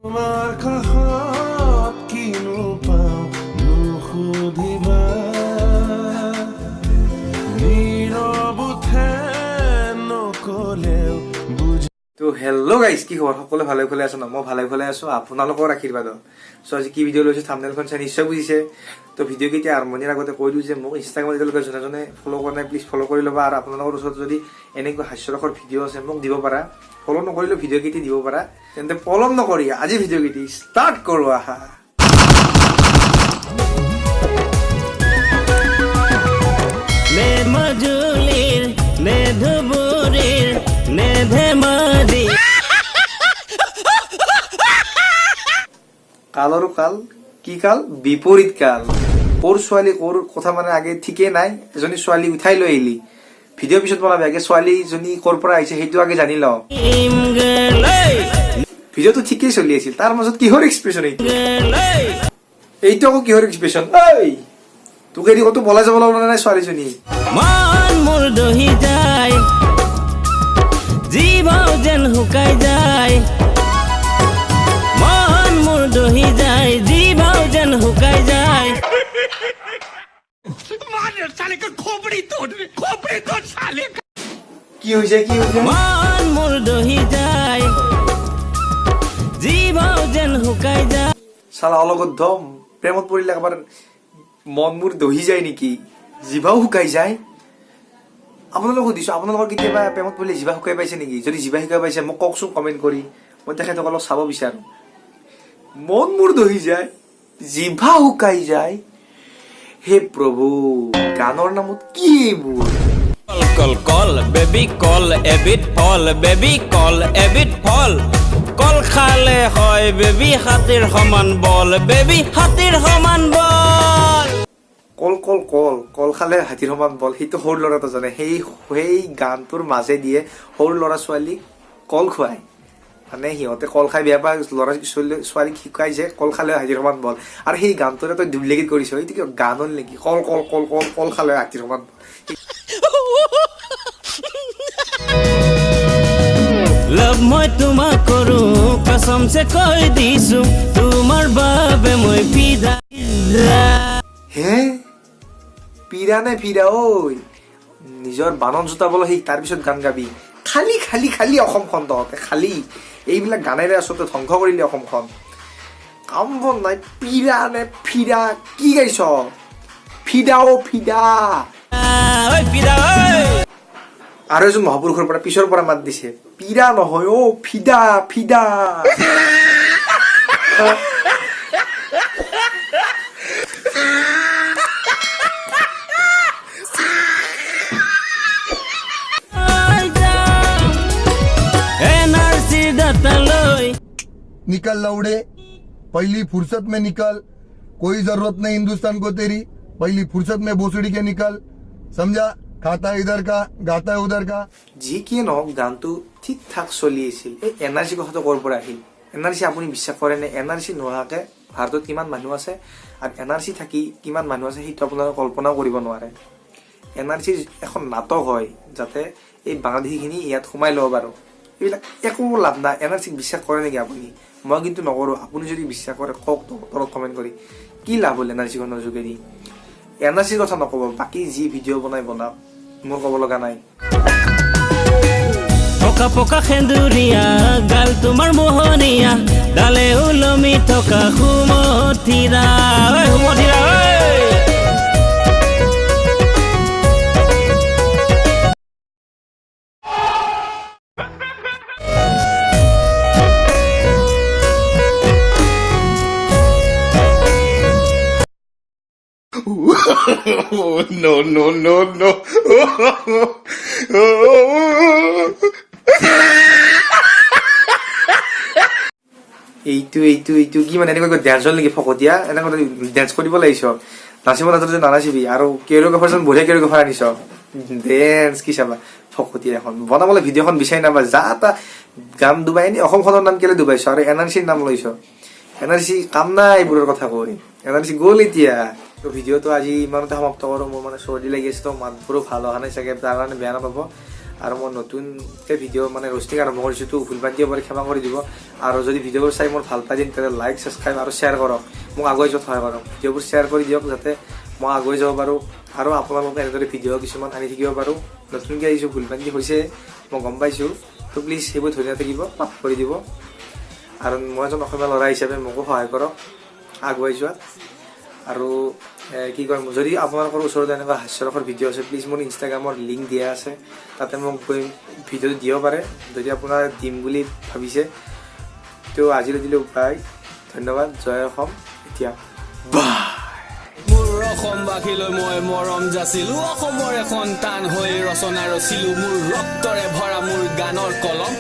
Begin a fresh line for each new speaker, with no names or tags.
তোমাৰ কাষত কিনো পাওঁ নুসুধিবা, নীৰৱ উঠে নকলেও বুজি।
তো হেল্ল' গাইজ, কি খবৰ? সকলোৱে ভালে ভালে আছো ন? মই ভালে ভালে আছো আপোনালোকৰ আশীৰ্বাদত। চ' আজি কি ভিডিঅ' লৈছো, থাম্বনেইলখন চাই নিশ্চয় বুজিছে। তো ভিডিঅ' কেইটা আৰম্ভণিৰ আগতে কৈ দিওঁ যে মোক ইনষ্টাগ্ৰামত এতিয়ালৈকে যোনে যোনে ফ'ল' কৰা নাই, প্লিজ ফ'ল' কৰি ল'বা। আৰু আপোনালোকৰ ওচৰত যদি এনেকুৱা হাস্যৰসৰ ভিডিঅ' আছে, মোক দিব পাৰা। ফ'ল' নকৰিলেও ভিডিঅ' কেইটি দিব পাৰা। তেন্তে পলম নকৰি আজি ভিডিঅ' কেইটি ষ্টাৰ্ট কৰোঁ আহা।
নে মাজুলীৰ, নে ধুবুৰীৰ, নে ধেমাজি।
কালৰো কাল, কি কাল, বিপৰীত কাল। ক'ৰ ছোৱালী, ক'ৰ কথা মানে আগে ঠিকেই নাই। এজনী ছোৱালী উঠাই লৈ আহিলি, ভিডিঅ' পিছত বনাবি, আগে ছোৱালীজনী ক'ৰ পৰা আহিছে সেইটো আগে জানি লওঁ। ভিডিঅ'টো ঠিকেই চলি আছিল, তাৰ মাজত কিহৰ এক্সপ্ৰেছন এইটো? এইটো আকৌ কিহৰ এক্সপ্ৰেছন? ঐ, তোক এৰি ক'তো পলাই যাব লগা নাই ছোৱালীজনী।
মন মোৰ দহি যায়, জীৱ যেন শুকাই যায়। মন মোৰ দহি যায়, জীৱ যেন শুকাই যায়।
কি হৈছে, কি হৈছে?
মন মোৰ দহি যায়, জীৱ যেন শুকাই যায়।
চালা অলগদ্ধ, প্ৰেমত পৰিলে কাৰোবাৰ মন মোৰ দহি যায় নেকি? জিভাও শুকাই যায়? আপোনালোক সুধিছো, আপোনালোকৰ কেতিয়াবা প্ৰেমত পৰিলে জিভা শুকাই পাইছে নেকি? যদি জিভা শুকাই পাইছে, মোক কওকচোন কমেণ্ট কৰি, মই তেখেতসকলক চাব বিচাৰো। মন মোৰ দহি যায়, জিভা শুকাই যায়, হে প্ৰভু, গানৰ নামত কি এইবোৰ?
কল কল বেবী কল এবিধ ফল, বেবী কল এবিধ ফল। কল খালে হয় বেবী হাতীৰ সমান বল, বেবী হাতীৰ সমান বল।
কল কল কল কল খালে হাতীৰ সমান বল, সেইটো সৰু ল'ৰা এটা জানে। সেই গানটোৰ মাজেদিয়ে সৰু ল'ৰা ছোৱালীক কল খুৱায়, মানে সিহঁতে কল খাই বেয়া পায়, ল'ৰা ছোৱালীক শিকাই যে কল খালে হাতীৰ সমান বল। আৰু সেই গানটোৰে তই ডুপ্লিকেট কৰিছ। এইটো কিয় গান হ'ল নেকি? কল কল কল কল কল খালে হাতীৰ সমান বল।
লভ মই তোমাক কৰো, কসমছে কৈ দিছো, তোমাৰ বাবে মই ফিদা।
হে, পিৰা নে ফিৰা? ঐ, নিজৰ বানন জোতাবলৈ শিক, তাৰপিছত গান গাবি। খালি খালি খালি অসমখন তহঁতে খালি এইবিলাক গানেৰে আচলতে ধ্বংস কৰিলি অসমখন। কাম বন নাই, পিৰা নে ফিৰা, কি গাইছ? ফিদা অ ফিদা।
ঐ ফিদা ঐ।
আৰু এজন মহাপুৰুষৰ পৰা পিছৰ পৰা মাত দিছে, পিৰা নহয় অ ফিদা ফিদা।
এন আৰ চিৰ দাতা লৈ।
निकल लौड़े, पहली फुर्सत में निकल। कोई जरूरत नहीं हिंदुस्तान को तेरी। पहली फुर्सत में भोसड़ी के निकल, समझा? खाता है इधर का, गाता है उधर का।
যি কিয়ে নহওক, গানটো ঠিক ঠাক চলি আছিল। এই এন আৰ চি কথাটো ক'ৰ পৰা আহিল? এন আৰ চি আপুনি বিশ্বাস কৰেনে? এন আৰ চি নোহোৱাকে ভাৰতত কিমান মানুহ আছে আৰু এন আৰ চি থাকি কিমান মানুহ আছে, সেইটো আপোনালোকে কল্পনাও কৰিব নোৱাৰে। এন আৰ চিৰ এখন নাটক হয়, যাতে এই বাংলাদেশীখিনি ইয়াত সোমাই ল'ব পাৰোঁ। এইবিলাক একো লাভ নাই। এন আৰ চিক বিশ্বাস কৰে নেকি আপুনি? মই কিন্তু নকৰোঁ। আপুনি যদি বিশ্বাস কৰে, কওক তলত কমেণ্ট কৰি। কি লাভ হ'ল এন আৰ চিখনৰ যোগেদি? এন আৰ চিৰ কথা নক'ব, বাকী যি ভিডিঅ' বনাই বনাওক, মোৰ ক'ব লগা নাই।
পকা পকা সেন্দুৰীয়া গাল তোমাৰ মোহনীয়া, ডালে ওলমি থকা সুমথিৰা, ঐ সুমথিৰা ঐ।
No no no no.
এইটো এইটো এইটো কি মানে, এনেকুৱা ডেন্স হ'ল নেকি? ফকতীয়া, এনেকুৱা ডেন্স কৰিব লাগিছ? নাচিব নাজানো নানাচিবি। আৰু কেৰিঅ'গ্ৰাফাৰজন বঢ়িয়া কেৰিঅ'গ্ৰাফাৰ আনিছ, ডেন্স কি চাবা। ফকতীয়া, এখন বনাবলৈ ভিডিঅ'খন বিচাৰি নাপা, যা এটা গান ডুবাই আনি অসমখনৰ নাম কেলে ডুবাইছ? আৰু এন আৰ চিৰ নাম লৈছ। এন আৰ চি কাম নাই, এইবোৰৰ কথা কৈ এন আৰ চি গ'ল এতিয়া। তো ভিডিঅ'টো আজি ইমানতে সমাপ্ত কৰোঁ। মোৰ মানে চৰ্দি লাগি আছে, তো মাতবোৰো ভাল অহা নাই চাগে, তাৰ কাৰণে বেয়া নাপাব। আৰু মই নতুনকৈ ভিডিঅ' মানে ৰ'ষ্টিং আৰম্ভ কৰিছোঁ, তো ভুল ভ্ৰান্তি হ'ব, ক্ষমা কৰি দিব। আৰু যদি ভিডিঅ'বোৰ চাই মোৰ ভাল পায়, তেন্তে লাইক, ছাবস্ক্ৰাইব আৰু শ্বেয়াৰ কৰক। মোক আগুৱাই যোৱাত সহায় কৰক। ভিডিঅ'বোৰ শ্বেয়াৰ কৰি দিয়ক, যাতে মই আগুৱাই যাব পাৰোঁ আৰু আপোনালোকে এনেদৰে ভিডিঅ' কিছুমান আনি থাকিব পাৰোঁ। নতুনকৈ আহিছোঁ, ভুল ভ্ৰান্তি হৈছে, মই গম পাইছোঁ। তো প্লিজ সেইবোৰ ধৰি নাথাকিব, মাফ কৰি দিব। আৰু মই এজন অসমীয়া ল'ৰা হিচাপে মোকো সহায় কৰক আগুৱাই যোৱাত। আৰু কি কয়, যদি আপোনালোকৰ ওচৰত এনেকুৱা হাস্যৰসৰ ভিডিঅ' আছে, প্লিজ মোৰ ইনষ্টাগ্ৰামৰ লিংক দিয়া আছে, তাতে মোক গৈ ভিডিঅ'টো দিব পাৰে, যদি আপোনাৰ দিম বুলি ভাবিছে। তো আজিলৈ দিলোঁ, বাই, ধন্যবাদ, জয় অসম। এতিয়া বাই।
মোৰ অসমবাসীলৈ মই মৰম যাচিলো। অসমৰে সন্তান হৈ ৰচনা ৰচিলো। মোৰ ৰক্তৰে ভৰা মোৰ গানৰ কলম।